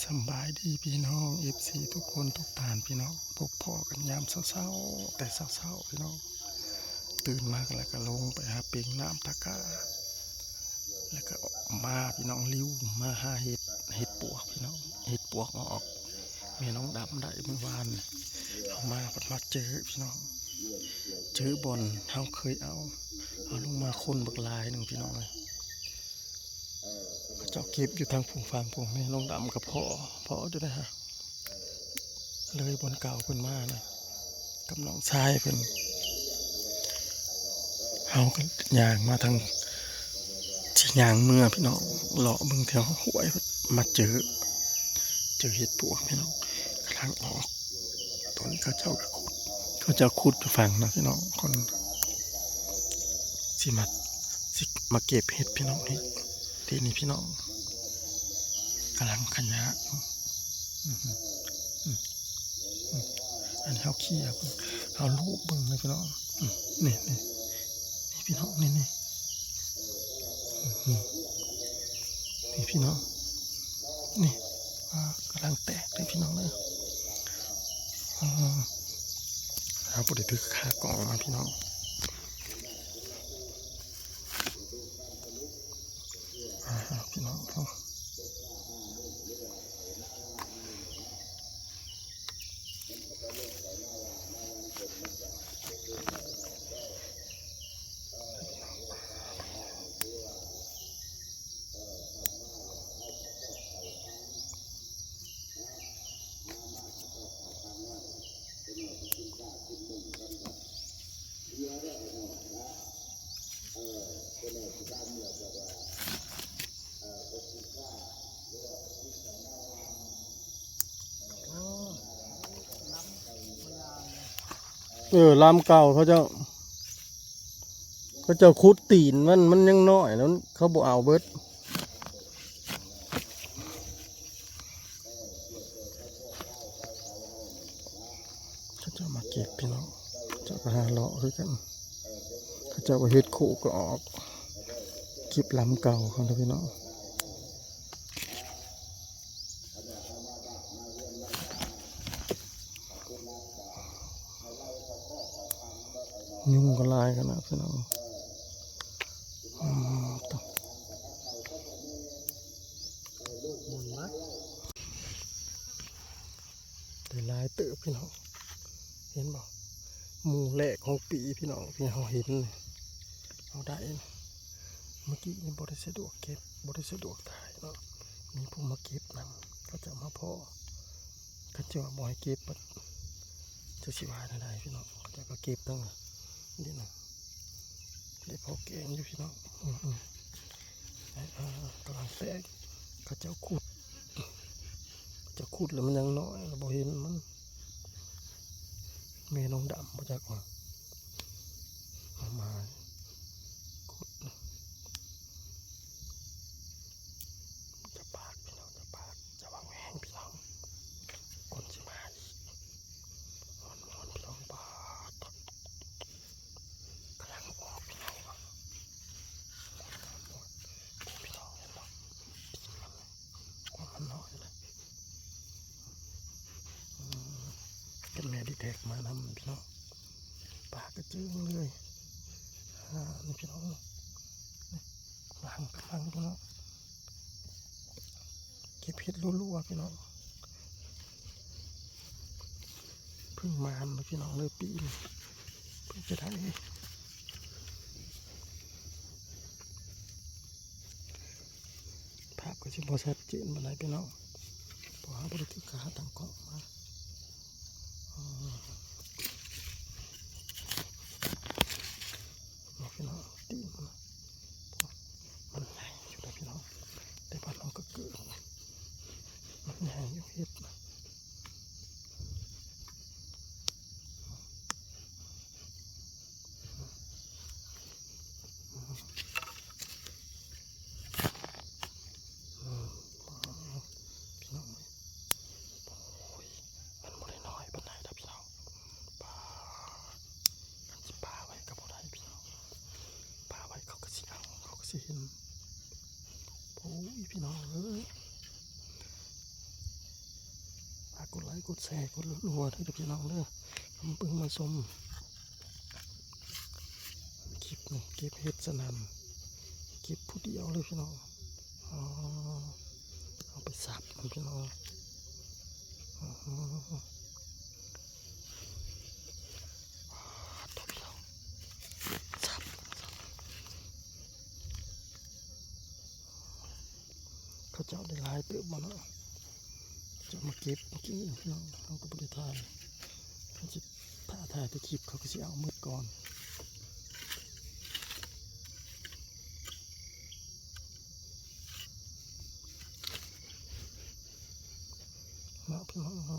ສຳບາຍດີພີ່ນ້ອງ ເອັຟຊີ ທຸກຄົນທຸກທ່ານພີ່ນ້ອງ, ພົບພໍ້ກັນຍາມເຊົ້າໆ ແຕ່ເຊົ້າໆ ພີ່ນ້ອງ. ຕື່ນມາແລ້ວກໍລົງໄປຫາເປັ່ງນ້ຳຕາກາ ແລ້ວກໍມາພີ່ນ້ອງ ລິ້ວມາຫາເຫັດ ເຫັດປວກພີ່ນ້ອງ, ເຫັດປວກອອກ ແມ່ນ້ອງດຳໄດ້ມື້ວານນີ້. ເຮົາມາພັດມາເຈີພີ່ນ້ອງ, ເຈີບ່ອນເຮົາເຄີຍເອົາ ເອົາລົງມາຄົນບັກຫຼາຍໜຶ່ງພີ່ນ້ອງເອີຍ. ເຂົາເຈົ້າເກັບຢູ່ທາງພຸ້ນຝັ່ງພຸ້ນ, ແມ່ນ້ອງດຳກໍພໍ້ ພໍ້ຢູ່ເດ້ ເລີຍບ່ອນເກົ່າເພິ່ນມານະ ກັບນ້ອງຊາຍເພິ່ນ. ເຮົາກໍຍ່າງມາທາງ ຊິຍ່າງເມືອພີ່ນ້ອງ, ເລາະເບິ່ງແຖວຫ້ວຍ ມາເຈີ ເຈີເຫັດປວກພີ່ນ້ອງ ກຳລັງອອກ. ຕອນນີ້ເຂົາເຈົ້າກໍຂຸດ ເຂົາເຈົ້າຂຸດຢູ່ຝັ່ງນະພີ່ນ້ອງ, ຄົນຊິມາ ຊິມາເກັບເຫັດພີ່ນ້ອງ. ນີ້ ທີ່ນີ້ພີ່ນ້ອງ ກຳລັງຂະຫຍະຢູ່. ອືມ ອືມ ອືມ ອັນນີ້ເຮົາເຄຍເບິ່ງ ເຮົາລູບເບິ່ງເລີຍພີ່ນ້ອງ. ອືມ ນີ້ ນີ້ ນີ້ພີ່ນ້ອງ ນີ້ ນີ້ ອືມ ນີ້ພີ່ນ້ອງ ນີ້ ອ່າ ກຳລັງແຕກເລີຍພີ່ນ້ອງເອີຍ. ອ່າ ເຮົາບໍ່ໄດ້ຖືຂາກ້ອງມາພີ່ນ້ອງ. ອ່າ ພີ່ນ້ອງເຮົາ ເອີ ລຳເກົ່າເຂົາເຈົ້າ ເຂົາເຈົ້າຂຸດຕີນມັນ ມັນຍັງນ້ອຍ ແລ້ວເຂົາບໍ່ເອົາເບິດ. ເຂົາເຈົ້າມາເກັບພີ່ນ້ອງ, ເຂົາເຈົ້າກໍຫາເລາະຄືກັນ. ເຂົາເຈົ້າວ່າເຫັດໂຄກກໍອອກ, ເກັບລຳເກົ່າເຂົາເດີພີ່ນ້ອງ. ຍຸງກໍຫຼາຍຂະໜາດພີ່ນ້ອງ. ອືມ ຕະ ໝູນມາ ໄດ້ຫຼາຍເຕີບພີ່ນ້ອງ. ເຫັນບໍ່? ໝູ່ແລກຂອງປີພີ່ນ້ອງ ທີ່ເຮົາເຫັນ ເຮົາໄດ້. ເມື່ອກີ້ນີ້ບໍ່ໄດ້ສະດວກເກັບ ບໍ່ໄດ້ສະດວກຖ່າຍເນາະ, ມີຜູ້ມາເກັບນຳ. ເຂົາເຈົ້າມາພໍ້ ເຂົາເຈົ້າບໍ່ໃຫ້ເກັບ ຈັກຊິວ່າແນວໃດພີ່ນ້ອງ. ເຂົາເຈົ້າກໍເກັບທັງນີ້ນະ ໄດ້ພໍແກງຢູ່ພີ່ນ້ອງ. ອືມໆ ເອີ ກຳລັງແຕກ ເຂົາເຈົ້າຂຸດ ເຂົາເຈົ້າຂຸດແລ້ວມັນຍັງນ້ອຍ ແລ້ວບໍ່ເຫັນມັນ. ແມ່ນ້ອງດຳບໍ່ຈັກວ່າ ມາ ມາຂຸດ. ຢ່າປາກພີ່ນ້ອງ ຢ່າປາກ ຢ່າເວົ້າແຮງພີ່ນ້ອງ ຄົນຊິມາອີກ. ມ່ວນໆ ພີ່ນ້ອງ ປາດ ກຳລັງອອກພີ່ນ້ອງ ພີ່ນ້ອງເຫັນບໍ່? ຕີນມັນ ກວ່າມັນນ້ອຍນະ. ອືມ ກັບແມ່ດີແທັກມານຳພີ່ນ້ອງ ປາກະເຈິງເລີຍ. ອ່າ ນີ້ພີ່ນ້ອງ ນີ້ ລັງກຳລັງພີ່ນ້ອງ ເກັບເຫັດລັວໆ ພີ່ນ້ອງ. ເພິ່ງມານເນາະພີ່ນ້ອງເດີ ປີນີ້ເພິ່ງຈະໄດ້. ພາບກໍຊິບໍ່ຊັດເຈນປານໃດພີ່ນ້ອງ ເພາະເຮົາບໍ່ໄດ້ຖືຂາຕັ້ງກ້ອງມາ. ອືມ ນີ້ພີ່ນ້ອງ ຕີນມັນ ມັນໃຫຍ່ຢູ່ເດ້ພີ່ນ້ອງ ແຕ່ວ່າເຮົາກໍເກີດ ມັນໃຫຍ່ຢູ່ເຫັດນະ. ພີ່ນ້ອງເອີຍ ໂອ້ຍ ມັນບໍ່ໄດ້ນ້ອຍປານໃດດອກພີ່ນ້ອງ. ປາດ ຄັນຊິປາໄວ້ກໍບໍ່ໄດ້ພີ່ນ້ອງ, ປາໄວ້ເຂົາກໍຊິເອົາ ເຂົາກໍຊິເຫັນ. ໂອ້ຍ ພີ່ນ້ອງເອີຍ. ກົດໄລກົດແຊກົດລົວໆເດີພີ່ນ້ອງເດີ ມາເບິ່ງມາຊົມຄລິບນີ້ ເກັບເຫັດສະໜ່ຳ ເກັບຜູ້ດຽວເລີຍພີ່ນ້ອງ. ອໍ ເອົາໄປສັບພີ່ນ້ອງ ອໍ ສັບ ເຂົາເຈົ້າໄດ້ຫຼາຍເຕີບບໍ່ເນາະ ເຈົ້າມາເກັບມາກິນເອງພີ່ນ້ອງ ເຮົາກໍບໍ່ໄດ້ຖ່າຍ ຄັນຊິຖ້າຖ່າຍແຕ່ຄລິບ ເຂົາກໍຊິເອົາໝົດກ່ອນ. ເນາະພີ່ນ້ອງ ໂອ້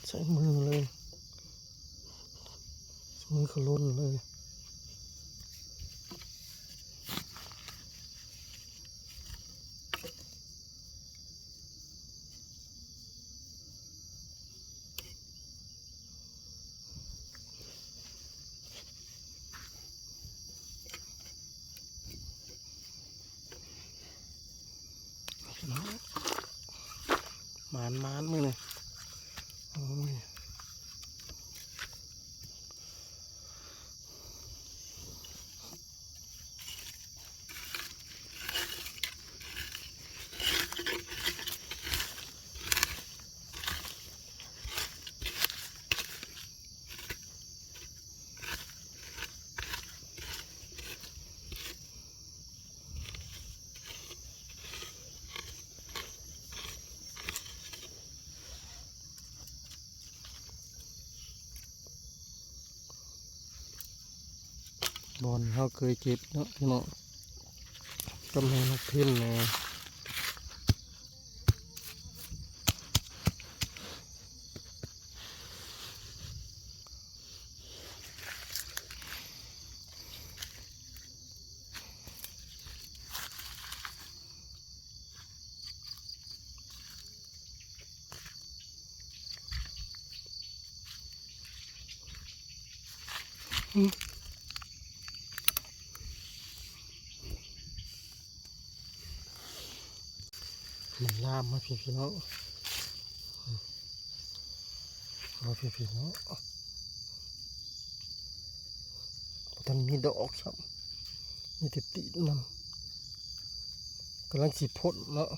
ໃຊ້ມືເລີຍ ມືຂະຫຼົ່ນເລີຍ. ໝານໆ ມື້ນີ້ ໂອ້ຍ. ບ່ອນເຮົາເຄີຍເກັບເນາະພີ່ນ້ອງ ກຳແພງນກພິມແດ່. ມັນລາມມາພີ້ພີ່ນ້ອງ ມາພີ້ພີ່ນ້ອງ ບໍ່ທັນມີດອກຊ້ຳ ມີແຕ່ຕີນມັນ ກຳລັງຊິພົ້ນເນາະ.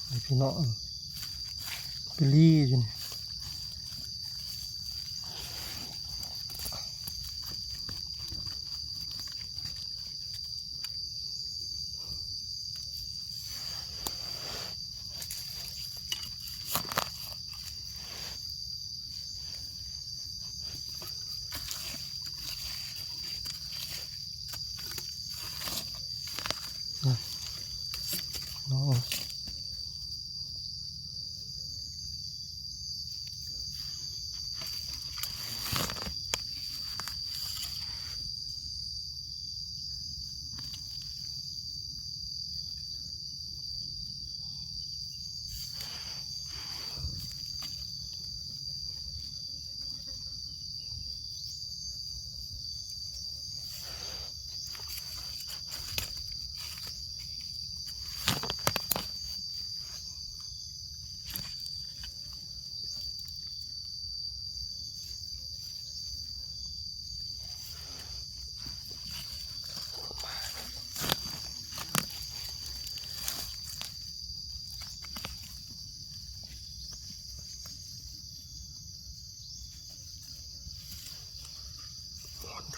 ໃຫ້ພີ່ນ້ອງໄປລີ້ຢູ່ນີ້. ເນາະ.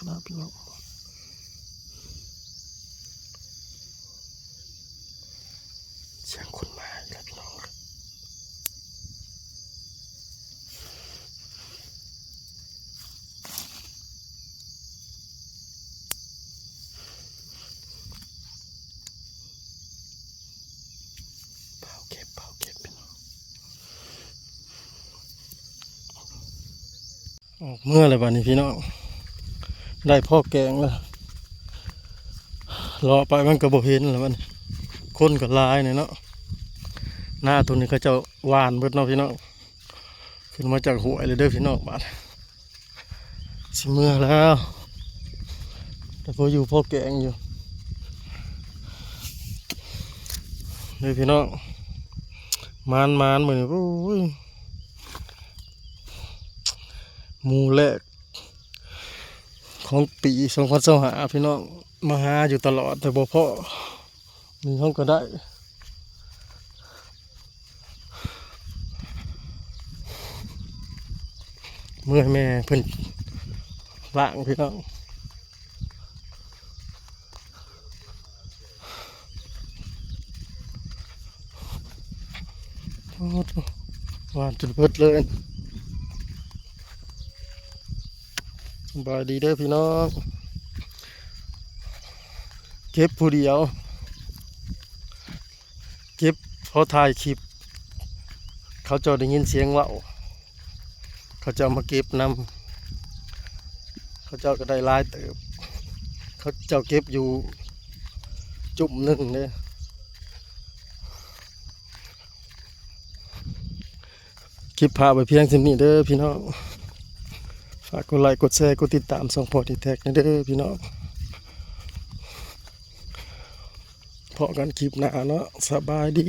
ຂະໜາດພີ່ນ້ອງ ສຽງຄົນມາອີກແລ້ວພີ່ນ້ອງ. ພາວເກັບ ພາວເກັບພີ່ນ້ອງ. ອອກເມືອແລ້ວບັດນີ້ພີ່ນ້ອງ ໄດ້ພໍແກງແລ້ວ ເລາະໄປມັນກໍບໍ່ເຫັນແລ້ວບັດນີ້ ຄົນກໍຫຼາຍແດ່ເນາະ. ນາຕົວນີ້ເຂົາເຈົ້າຫວ່ານເບິດເນາະພີ່ນ້ອງ. ຂຶ້ນມາຈາກຫ້ວຍແລ້ວເດີພີ່ນ້ອງ ບາດຊິເມືອແລ້ວ ແຕ່ພໍຢູ່ພໍແກງຢູ່ເດີພີ່ນ້ອງ. ໝານໆ ມື້ນີ້ ໂອ້ຍ ໝູ່ແລກຂອງປີສອງພັນຊາວຫ້າ ພີ່ນ້ອງ ມາຫາຢູ່ຕະຫຼອດ ແຕ່ບໍ່ພໍ. ນີ້ເຮົາກໍໄດ້ ເມື່ອຍແມ່ເພິ່ນລ້າງພີ່ນ້ອງ. ໂອ້ໂຫ ຫວ່ານຈົນເບິດເລີຍ. ສະບາຍດີເດີພີ່ນ້ອງ ເກັບຜູ້ດຽວ ເກັບພໍຖ່າຍຄລິບ ເຂົາເຈົ້າໄດ້ຍິນສຽງເວົ້າ ເຂົາເຈົ້າມາເກັບນຳ ເຂົາເຈົ້າກໍໄດ້ຫຼາຍເຕີບ ເຂົາເຈົ້າເກັບຢູ່ຈຸ້ມໜຶ່ງເດ້. ເກັບພາບໄວ້ພຽງສ່ຳນີ້ເດີພີ່ນ້ອງ ຝາກກົດໄລ ກົດແຊ ກົດຕິດຕາມຊ່ອງພໍ່ທີ່ແທັກແດ່ເດີພີ່ນ້ອງ. ພໍ້ກັນຄລິບໜ້າເນາະ ສະບາຍດີ.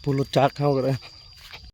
ຜູ້ລົດຈັກເຮົາກໍໄດ້